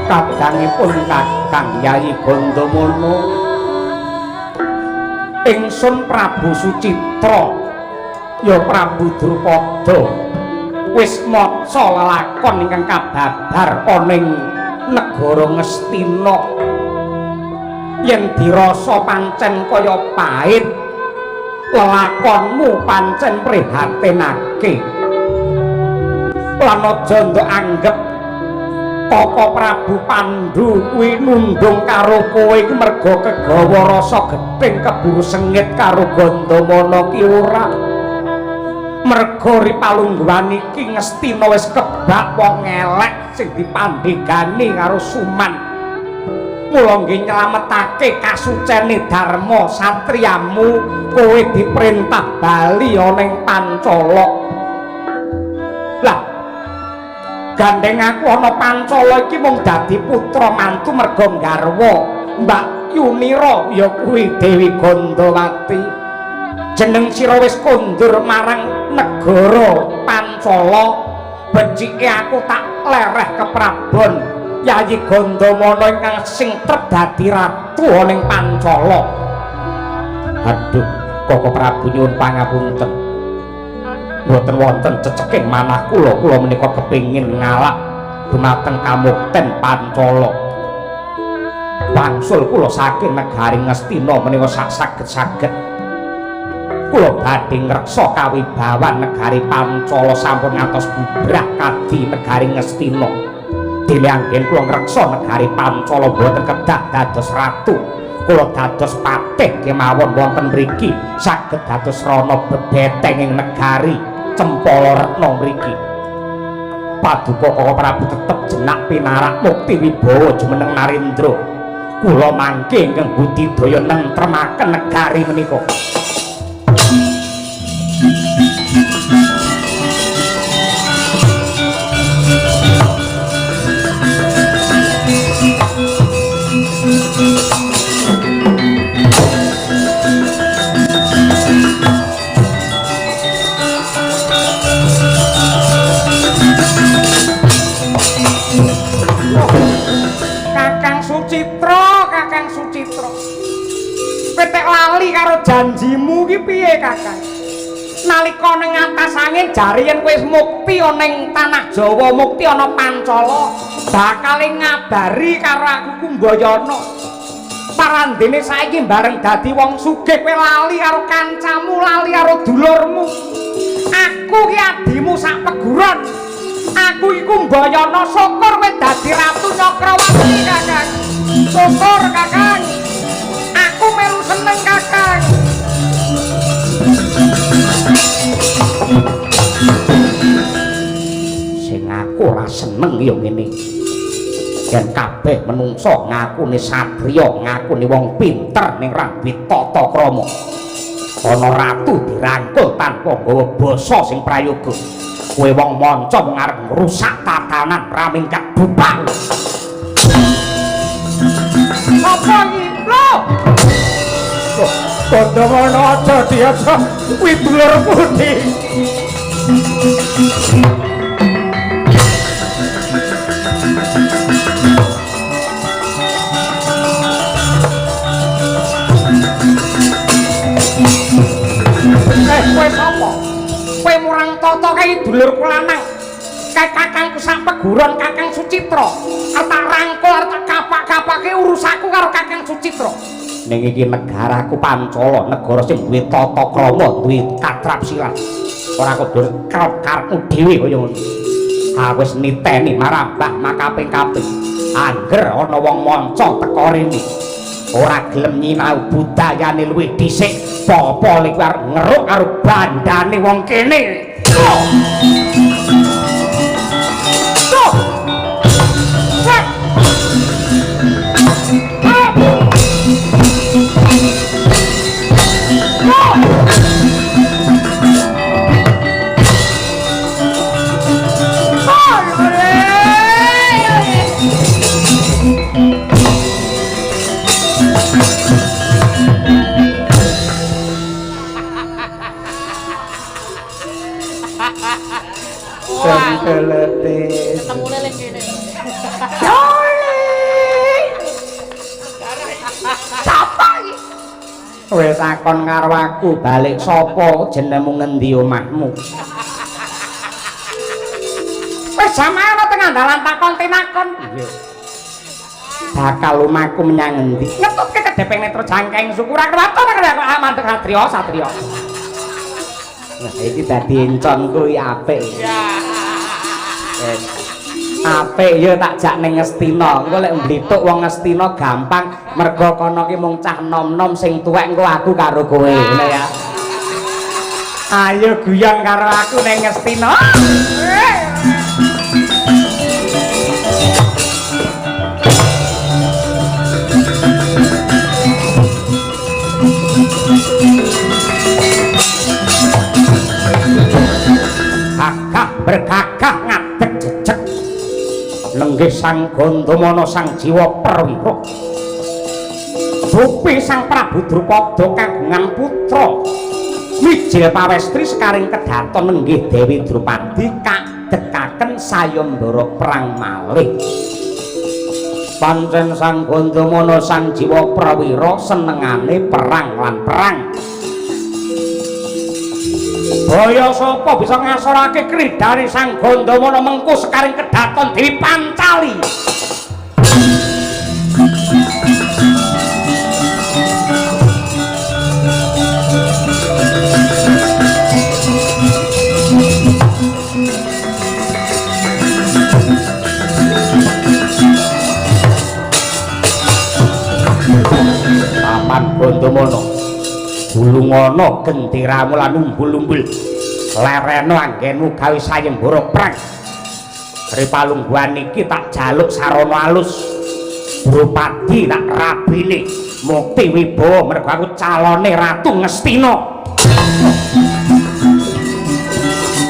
Kadangipun Kakang Yayi Gandamana, ingsun Prabu Sucitra ya Prabu Drupada wis maca lelakon ingkang kababar ana ing negara Ngastina. Yen dirasa pancen kaya pait, lelakonmu pancen prihatinake. Lan aja ndok anggep Koko Prabu Pandu kuwi nundung karo kowe iki merga kegawa rasa gething keburu sengit karo Gandamana ki ora. Merga ri palungguhan iki Ngastina wis kebak wong elek sing dipandhegani karo Suman. Mula nggih nyelametake kasucene dharma satriyamu, kowe diperintah bali ana ing Pancala. Lah gandeng aku ana Pancala iki mung dadi putra mantu merga nggarwa Mbak Yunira ya kuwi Dewi Gandawati. Jeneng sira wis kondur marang negara Pancala, becike aku tak lereh keprabon Yayi Gandamana ingkang sing trep dadi ratu ana ing Pancala. Aduh, Koko Prabu nyuwun pangapunten. Mboten wonten ceceking manah kula, kula menika kepingin ngalak dumateng kamukten Pancala. Wangsul kula saking negari Ngastina menika sak saged-saged kula badhe ngreksa kawibawan negari Pancala sampun ngantos bubrah kadi negari Ngastina. Dene anggen kula ngreksa negari Pancala mboten kedah dados ratu, kula dados patih kemawon wonten mriki saged dados rana bebeteng ing negari Cempala Retna mriki. Paduka Koko Prabu tetep jenak pinarak mukti wibawa jumeneng Narendra. Kula mangke ingkang budidaya nentremaken negari menika. Kakang Sucitra, Kakang Sucitra. Kowe tek lali karo janjimu ki piye, Kakang? Nalika ning atas angin jare yen kowe mukti ana ing tanah Jawa, mukti ana Pancala, bakal ngabari karo aku Kumbayana. Parandene saiki bareng dadi wong sugih kowe lali karo kancamu, lali karo dulurmu. Aku ki adimu sak peguron. Aku iki Kumbayana, syukur kowe dadi ratu Nyakrawati, Kakang. Syukur, Kakang. Aku melu seneng, Kakang. Aku ora seneng ya ngene. Yen kabeh menungsa ngakune satriya, ngakune wong pinter ning ra duwe tata krama. Ana ratu dirangkul tanpa nggawa basa sing prayoga. Kowe wong manca mung arep ngrusak tatanan ra minggat bubar. Sapa iki? Lho. Gandamana aja diaja kuwi dulurku Di. Kowe sapa? Kowe murang tata kae dulurku lanang. Kae kakangku sak peguron Kakang Sucitra. Arep tak rangkul, arep tak kapak-kapake urusaku karo Kakang Sucitra. Ning iki negaraku Pancala, negara sing duwe tata krama, duwe katrapsilan. Ora kudu karep-karepmu dhewe kaya ngono. Aku wis niteni marambah makaping-kaping. Angger ana wong manca teka rene, ora gelem nyinau budayane luwih dhisik, apa-apa iku arep ngeruk karo bandane wong kene. Tuh. Wek. Ketemune ning kene. Sapa iki? Wis akon karo aku balik sapa jenengmu ngendi omahmu? Wis jamane tengah dalan takon tinakon. Iya. Bakal omahku menyang ngendi? Ngetutke kedepeng netra jangkeng syukur aku waton aku mandek satriya satriya. Nah iki dadi enconku iki apik. Apik ya tak jak ning Ngastina. Engko lek mblituk wong Ngastina gampang mergo kono ki mung cah nom-nom sing tuwek engko aku karo kowe ngono ya. Ayo guyon karo aku ning Ngastina. Gagah bergagah ngadeg jejeg lenggih Sang Gandamana Sang Jiwa Perwira. Dupi Sang Prabu Drupada kagungan putra mijil pawestri sekaring kedaton nenggih Dewi Drupadi kadekaken sayembara perang malih. Pancen Sang Gandamana Sang Jiwa Perwira senengane perang lan perang. Baya sapa bisa ngasorake kridane Sang Gandamana mengko sekaring kedaton Dewi Pancali. Paman Gandamana, gulungana genderamu lan umbul-umbul. Lereno anggenmu gawe sayembara perang. Ri palungguhan iki tak jaluk sarana alus. Drupadi tak rabine mukti wibawa mergo aku calone Ratu Ngastina.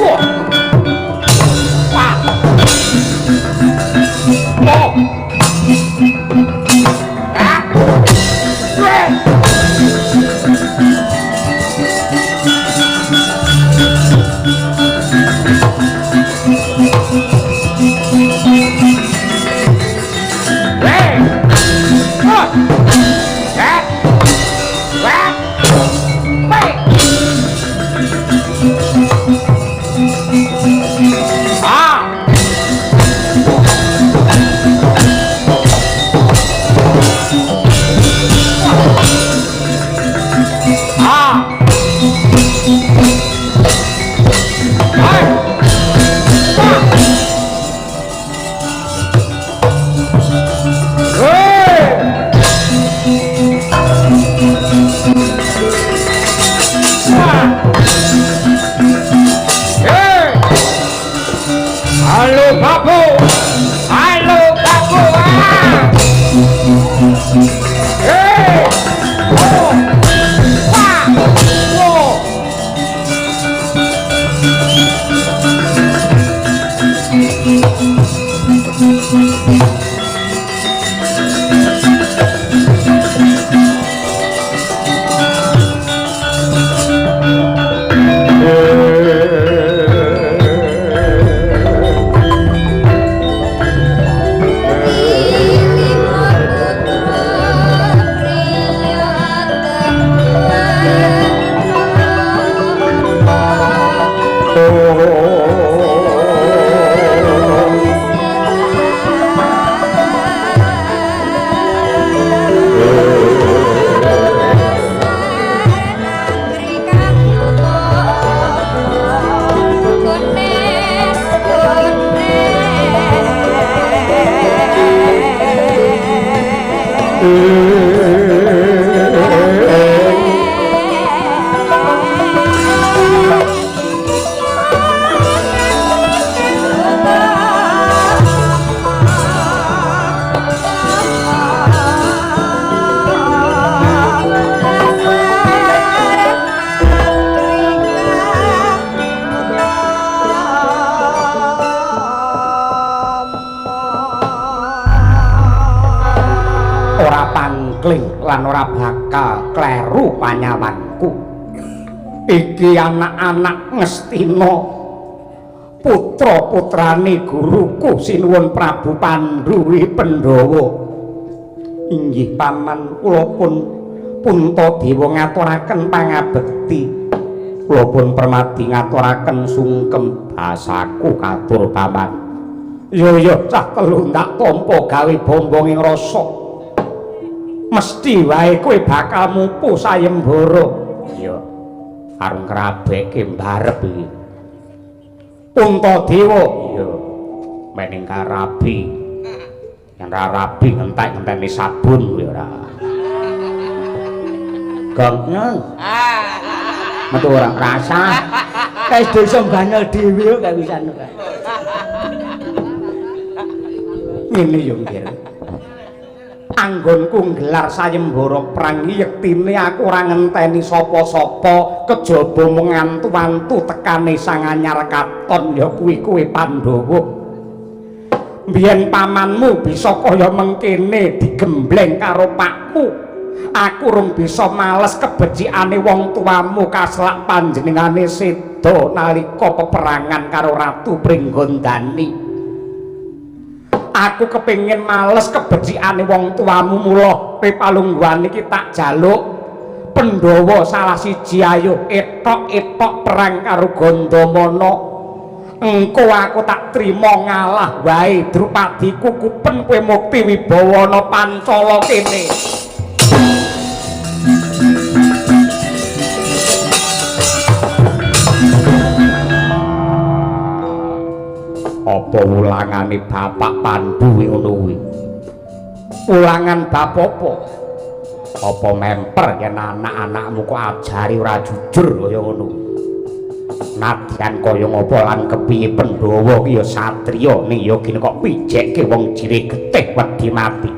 Wah. Wah. Oh. Ah. Weh. cengkling lan ora bakal kleru panyawanku. Iki anak-anak Ngastina, putra-putrane guruku Sinuwun Prabu Pandhu Pandhawa. Inggih paman, kula pun Puntadewa ngaturaken pangabekti. Kula pun permadi ngaturaken sungkem basaku katur paman. Yo yo cah telu ndak tampa gawe bombong ing rasa. Mesti wae kowe bakal mupu sayembara. Iya. Arep ngrabeke mbarep iki. Puntadewa. Iya. Mening karabi. Yen ra rabi ngentek-ngenteni sabun kuwi ora. Gong. Metu ora rasa. Wis iso mbanel dhewe kok wisan. Ngene yo nggih. Anggonku nggelar sayembara perang yektine aku ora ngenteni sapa-sapa kejaba mung ngantu-antu tekane Sang Anyar Katon ya kuwi kowe Pandhawa. Biyen pamanmu bisa kaya mengkene digembleng karo pakmu. Aku rung bisa males kebecikane wong tuamu kaslak panjenengane seda nalika peperangan karo Ratu Pringgondani. Aku kepengin males kebecikane wong tuamu, mula palungguhan iki tak jaluk Pandhawa salah siji ayo etok-etok perang karo Gandamana. Engko aku tak trima ngalah wae Drupadiku kupen kowe mukti wibawana Pancala kene. Apa wulangane Bapak Pandhu ngono kuwi? Wulangan bab apa? Apa memper yen anak-anakmu kok ajari ora jujur kaya ngono? Nadyan kaya ngapa lan kepiye Pandhawa ki ya satriya ning ya kene kok pijekke wong jirih getih wedi mati.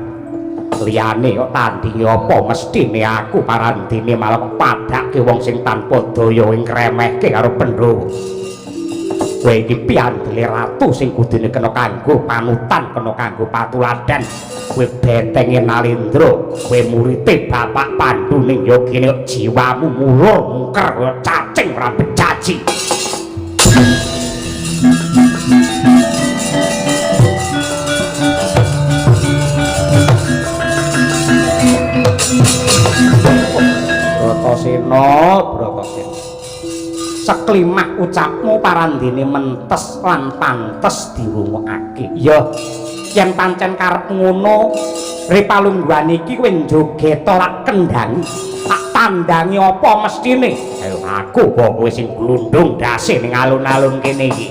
Liyane kok tandinge apa mestine aku parandene malah kok padhake wong sing tanpa daya ing ngremehke karo Pandhawa. Kowe iki piandele ratu sing kudune kena kanggo panutan, kena kanggo patuladan. Kowe betenge Nalendra, kowe murite Bapak Pandhu ning ya kene jiwamu mulur mungker kaya cacing ora bejaji. Bratasena, Bratasena. Seklimah ucapmu parandene mentes lan pantes dirungokake. Ya, yen pancen karep ngono, repalungguhan iki kowe njoget tak kendhangi. Tak tandhangi apa mestine? Ayo aku apa kowe sing glundung ndase ning alun-alun kene iki.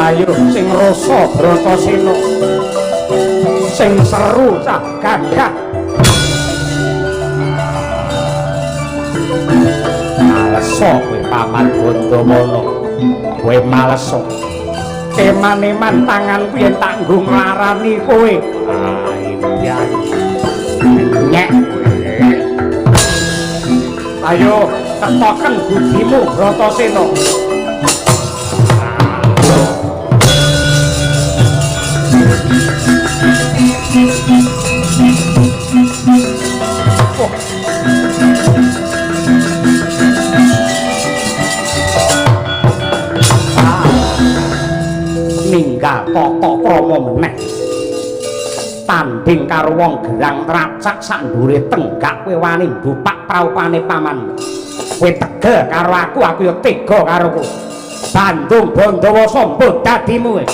Ayo sing rasa Bratasena, sing seru cah gagah. Maleso kowe paman Gandamana, kowe maleso. Eman-eman tanganku yen tak nggo nglarani kowe. Ah iya. Nyek kowe. Ayo ketoken budimu Bratasena. Ninggal tata krama meneh. Tanding karo wong gerang tracak sak ndure tenggak kowe wani mbupak praupane paman. Kowe tegel karo aku, aku ya tega karo kowe. Bandung Bondowoso mbuh dadimu.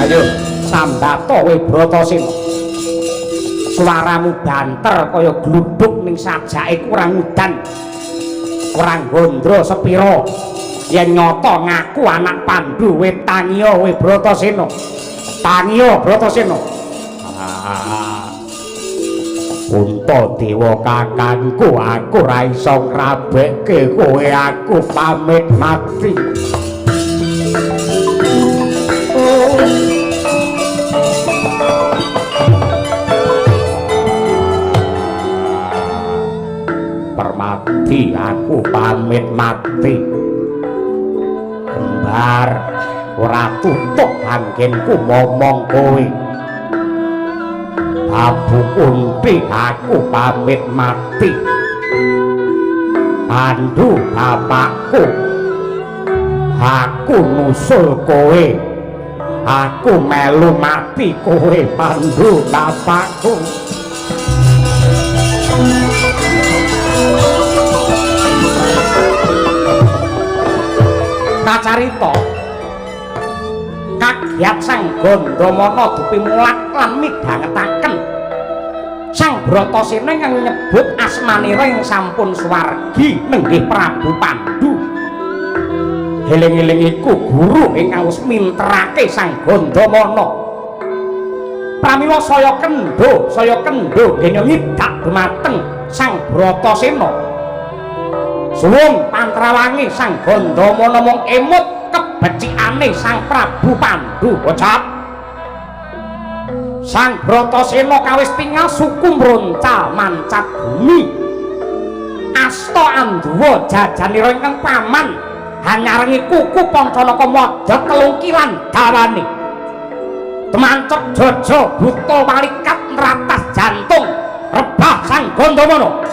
Ayo sambato kowe Bratasena. Suaramu banter kaya gluduk ning sajake kurang udan. Kurang gondro sepira. Yen nyata ngaku anak Pandu kowe tangiya kowe Bratasena. Tangiya Bratasena. Puntadewa kakangku, aku ora iso ngrabekke kowe, aku pamit mati. Permati aku pamit mati. Kembar ora tutuk anggenku momong kowe. Abu Kunti aku pamit mati. Pandu bapakku, aku nusul kowe, aku melu mati kowe Pandu bapakku. Kacarita kagiat Sang Gandamana dupimulak lan midhangetaken Sang Bratasena ingkang nyebut asmanira ing sampun swargi nenggih Prabu Pandu. Eling-eling iku guru ingkang wis minterake Sang Gandamana. Pramila saya kendho gene ngidak dumateng Sang Bratasena. Suwung pantrawangi Sang Gandamana mung emut kebecikane Sang Prabu Pandu. Bocap Sang Bratasena kawis tingal suku mroncal mancat bumi. Asta anduwa jajanira ingkang paman hanyarengi kuku Pancanaka madha telung kilan dawane. Temancep jaja buta walikat nratas jantung rebah Sang Gandamana.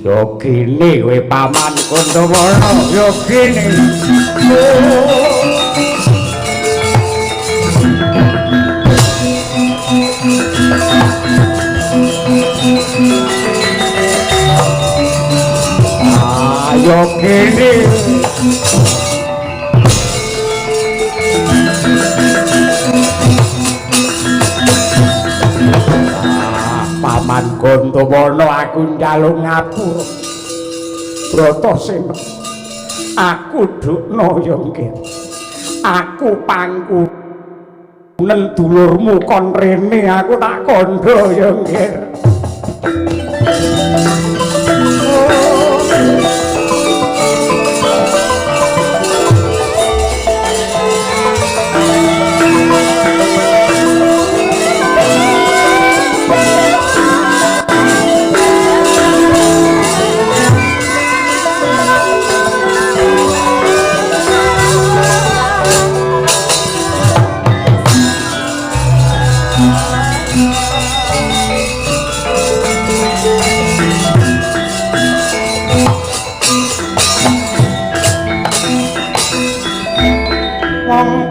Yo kene kowe paman Gandamana, yo kene. Ayo kene. Paman Gandamana aku njaluk ngapura. Bratasena, aku dukna ya nggih. Aku pangkunen dulurmu kon rene, aku tak kandha ya nggih.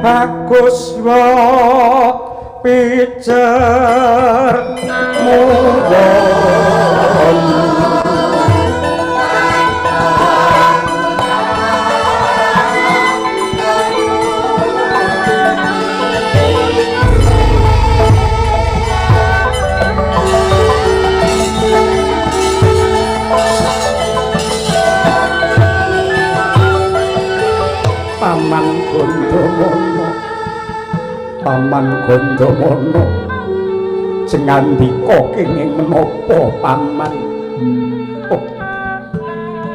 Bagus wa pijer muwon Gandamana. Paman Gandamana, jengandika kenging menapa, Paman? Oh,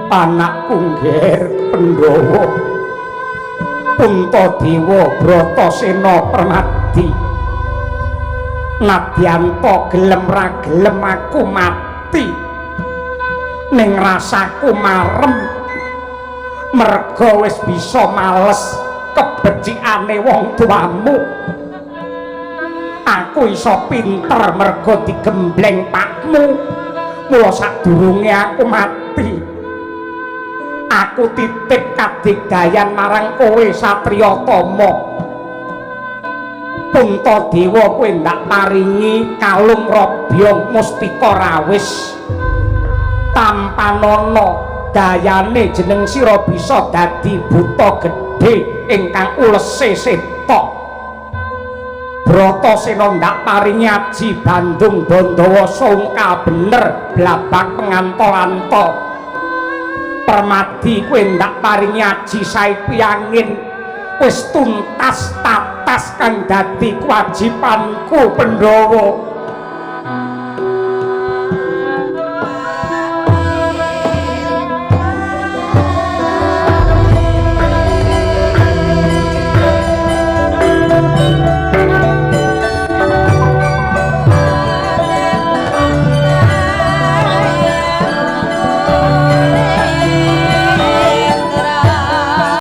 anakku ngger Pandhawa, Puntadewa, Bratasena, Permadi, nadyan gelem ra gelem aku mati, ning rasaku marem merga wis bisa males kebecikane wong tuamu. Aku iso pinter merga digembleng pakmu. Mula sadurunge aku mati, aku titip kadigdayan marang kowe, satriya tama. Puntadewa, kowe ndak paringi kalung robyong mustika rawis. Tampanana dayane, jeneng sira bisa dadi buta gedhe ingkang ulese setok. Bratasena, ndak paringi aji Bandung Bandawasa ungkal bener blabak penganto-anto. Permadi, kowe ndak paringi aji Saipi Angin. Wis tuntas tatas kang dadi kewajibanku, Pandhawa.